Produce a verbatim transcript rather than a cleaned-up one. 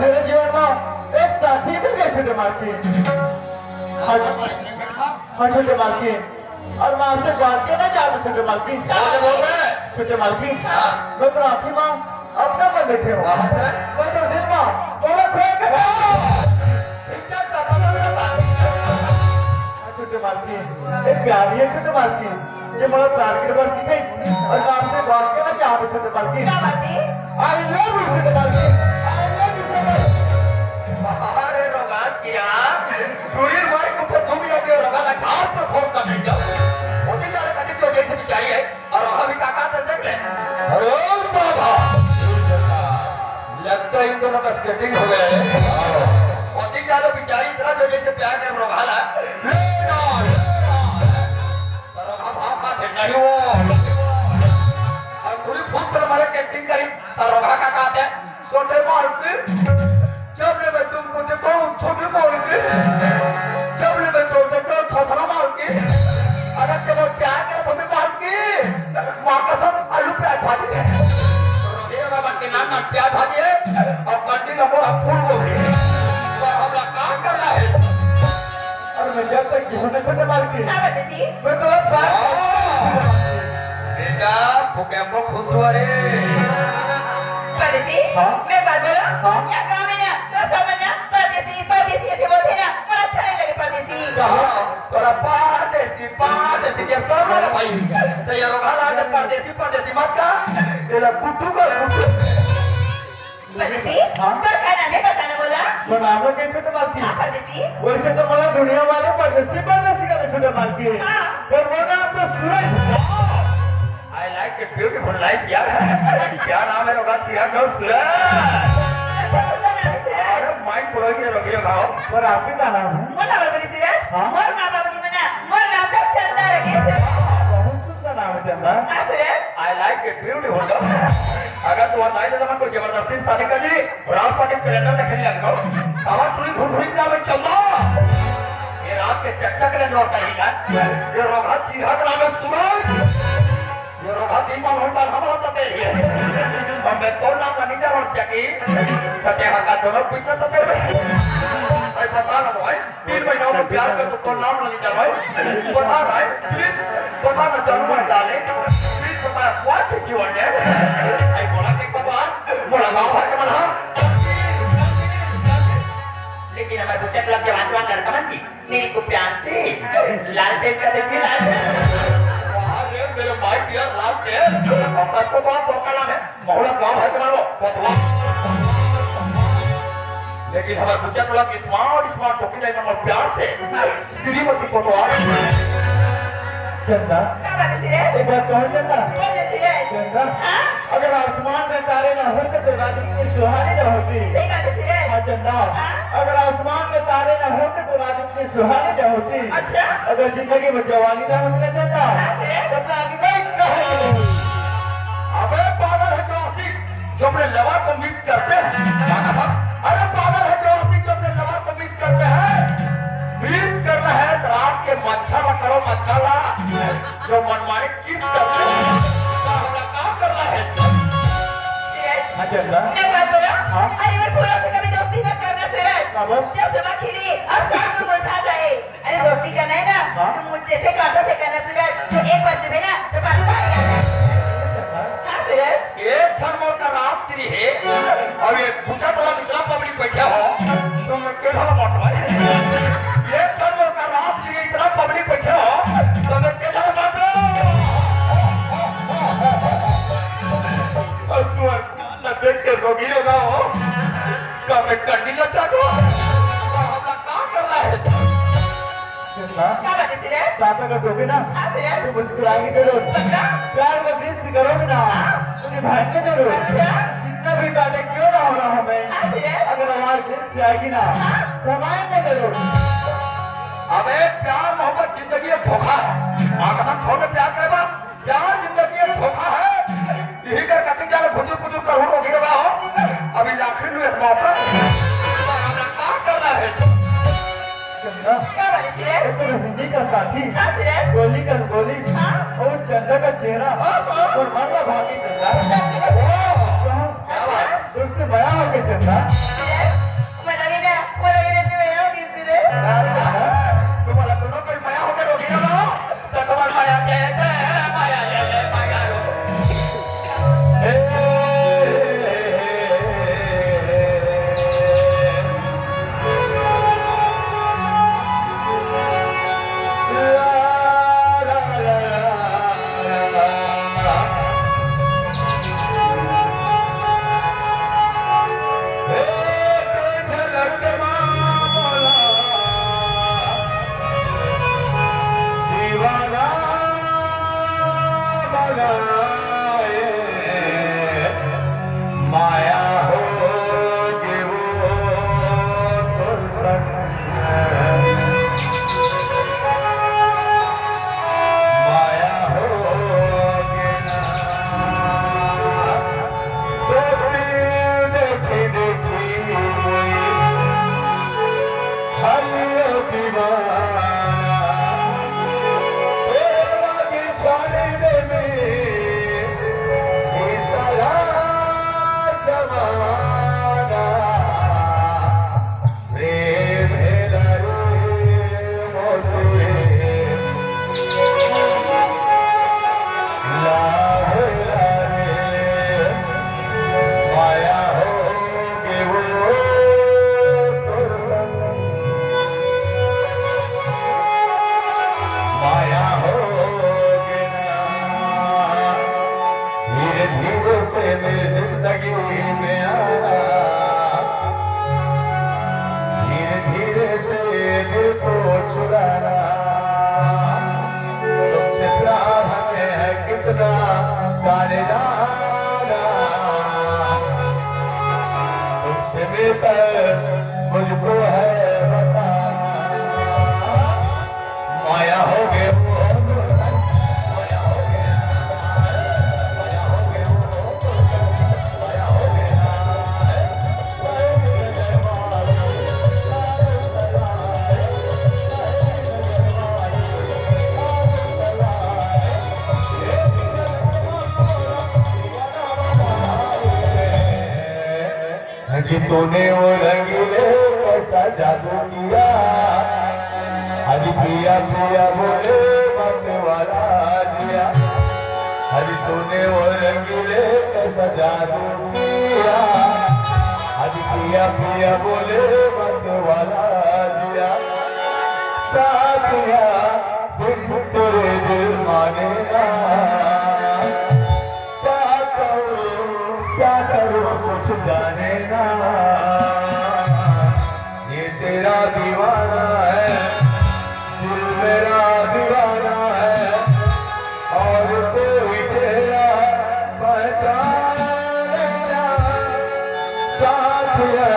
मेरे जीवन में एक साथी मिल गए छोटे मालकिन। हाँ, हाँ छोटे मालकिन, और मैं आपसे बात करना चाहता हूँ छोटे मालकिन। क्या बोल रहे हैं? छोटे मालकिन, हाँ। मैं तो राखी माँ अपना मन देखे हूँ। हाँ, अच्छा। मैं तो दिल माँ बोला फेंक के छोटे मालकिन, एक प्यारी है छोटे मालकिन। ये बड़ा प्यार के बार सीखे और मैं आपसे बात करना चाहता हूँ छोटे मालकिन। क्या बात है? I love you छोटे मालकिन। I love you so much। अरे रोगा चिरा, सूर्य भाई को तो तुम ये अपने रोगा का घास से खोस कर नहीं जाओ। होती जा रहा था कि जैसे बिचारी है। और अभी काका तो देख ले। अरे बाबा, लगता है इन दोनों का सेटिंग हो गया है। पति का तो बेचारी इतना जो जैसे प्यार कर रहा है। ले ना, ले ना। तो रोगा भाव का थे, नहीं वो। और पूरी फुस पर मारे एक्टिंग करी, तो रोगा का कहते हैं, छोटे मालकिन, जब ले मैं तुमको देखो, छोटे मालकिन, जब ले मैं तुमको देखो, छोटे मालकिन, अगर जब प्यार करे, छोटे मालकिन, माँ कसम, आलू प्याज भाजी है। रोहिया बाबा के नाम ना प्याज भाजी है, और कंटी का बोरा फूल गोभी है। तो हम लोग काम करना है। और मैं जब तक जीवन है छोटे मालकिन, हाँ, बेटी। मैं तो बस बात बेटा, फुकेम्बो खुश हुआ रे। परदेसी, हाँ? मैं बात बोलूं? हाँ? क्या काम है ना? तो सब है ना, परदेसी, परदेसी ऐसे बोलते हैं ना, पर अच्छा नहीं लगे परदेसी। क्या हुआ? तोरा परदेसी, परदेसी के सब लगा भाई। तो ये लोग हालात है, परदेसी, परदेसी मत का। ये लोग गुड्डू का गुड्डू। परदेसी, हाँ? तोर का नाम है, बता ना बोला। तो नाम है कैसे तो बात की? हाँ, परदेसी। वैसे तो बड़ा दुनिया वाले परदेसी, परदेसी का छोटे मालकिन। हाँ। पर वो नाम तो सूरज। I like it, beautiful, nice यार। क्या नाम है रोगा चिरा का? सूरज। अरे माइंड पूरा ये रोगियो गाओ। पर आपके का नाम है? मोर नाम है परदेसी रे। हाँ? मोर नाम बाबूजी मना, मोर नाम तो चंदा रखे। बहुत सुंदर नाम है चंदा। हाँ, सूरज। I like it, beautiful। अगर तू बताई तो मैं कोई जबरदस्ती शादी कर दी। रात पार्टी कैलेंडर देखे नहीं लगो। हमार पूरी घुघुरी से आवे चंदा। ये रात के चक्का के लिए नौकर ही ना। ये रोगा चिरा के नाम है सूरज। ये रोगा दिन में होता हम रहता तेरे लिए। और मैं तो ना बनी जा और क्या की। सत्य का दोनों पीछे तो तेरे। भाई बता ना भाई। तीन महीना में प्यार कर तो कौन नाम नहीं जाए भाई। बता भाई, प्लीज बता ना जानू मत डाले। प्लीज बता, what is your name? आई बोला कि बाबा, बोला गाँव भर के बना। लेकिन हमारे बुचक लग जवान जवान लड़का मन जी, मेरे को प्यार से लाल टेप का देखिए, लाल टेप। अरे मेरे भाई, यार, लाल टेप। पापा को बाप बोलना है। महुआ गाँव भर के मारो, कोतवाल। लेकिन हमारे बुच्चा टोला की स्मार्ट, स्मार्ट टोकी जाए नंबर प्यार से, श्रीमती कोतवाल। चंदा, क्या बात है रे? एक बात कहूँ चंदा? क्या बात है रे? चंदा, हाँ? अगर आसमान में तारे ना होते तो रात इतनी सुहानी ना होती। सही बात है रे। हाँ चंदा, हाँ? अगर आसमान में तारे ना होते तो रात इतनी सुहानी ना होती। अच्छा। अगर जिंदगी में जवानी ना होती ना चंदा, हाँ रे। तो अपना आगे नहीं कहा। अबे पागल है जो आशिक जो अपने लवर को मिस करते हैं। अरे पागल है जो आशिक जो अपने लवर को मिस करते हैं। मिस करना है तो रात के मच्छर ला करो, मच्छर ला। जो मनमानी किस करते हैं। काम करना है। हाँ, चंदा। मैं बात बोला? हाँ? अरे, मैं पूरा से कभी दोस्ती मत करना, सूरज। क्या बात? जब सुबह खिली और शाम को मुरझा जाए। अरे, दोस्ती करना है ना, हाँ? तो मुझ जैसे कांटों से करना, सूरज। जो एक बार चुभे ना, तो बात भारी आ जाए। हाँ, सूरज। एक ठन मोर का राजश्री है, और ये भूसा टोला इतना पब्लिक बैठा हो, तो मैं कैसा बात भाई? एक ठन मोर का राजश्री इतना पब्लिक बैठा हो, तो मैं कैसा बात? और तू ना देख के रोगी होगा हो, का मैं कंडी लगा दो? और हम लोग काम कर रहा है। चंदा, क्या बात है तेरे? चाचा का टोपी ना, हाँ, तेरे? तू मुस्कुराएगी जरूर। पक्का? प्यार का दिल से करोगे ना, हाँ। तो निभाएंगे जरूर। अच्छा। कितना भी काटे क्यों ना हो रहा हमें, हाँ, तेरे? अगर आवाज दिल से आएगी ना, हाँ। समाएंगे जरूर। अबे प्यार मोहब्बत जिंदगी एक धोखा है। माँ कसम छोड़ के प्यार करे बा। प्यार जिंदगी एक धोखा है। यही कर कति जाने भुजुर भुजुर करूँ रोगी रहा हो। अभी लाखिर में एक मौका है। पर हमरा का करना है? चंदा, क्या बात है? एक तो हिंदी का साथी, हाँ, फिर? गोली का गोली, हाँ। और चंदा का चेहरा, हाँ, हाँ। और मन का भागी चंदा। चंदा का चेहरा। हाँ। कहाँ? क्या बात? तुझसे बड़ा हो के चंदा। फिर? जाने जाना, तुझसे बेहतर मुझको है बताना। माया हो गए वो, माया हो गया, माया हो गया वो, माया हो गया। कि तूने वो रंगीले कैसा जादू किया। अरे पिया पिया बोले मत वाला जिया। अरे तूने वो रंगीले कैसा जादू किया। अरे पिया पिया बोले मत वाला जिया। साथिया, बिन तेरे दिल माने ना। क्या करूं, क्या करूं, कुछ जाने ना। ये तेरा दीवाना है, दिल मेरा दीवाना है, और कोई तेरा पहचाने ना। साथिया,